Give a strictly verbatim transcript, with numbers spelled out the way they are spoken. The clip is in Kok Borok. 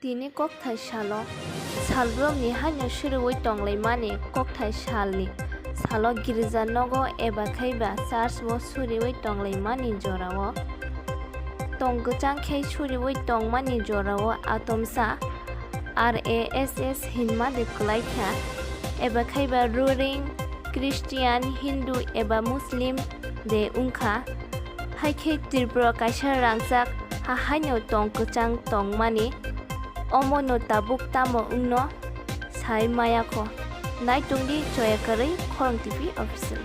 Tini kokthai salo salbrumni haino suriwi tonglaimani kokthai salni salo girja nogo eba khaiba church o suriwi tonglaimani jorao tong kwchang khe suriwi tongmani jorao atomsa R A S S hinma de kwlaikha eba khaiba Rohingya, Christian, Hindu eba Muslim de wngkha. Haikhe Tripura kaisa rangchak ha haino tong kwchang tongmani, omono tabuk tamo wngno sai mayakho. Naitongdi choya kwrwi Khorang T V official.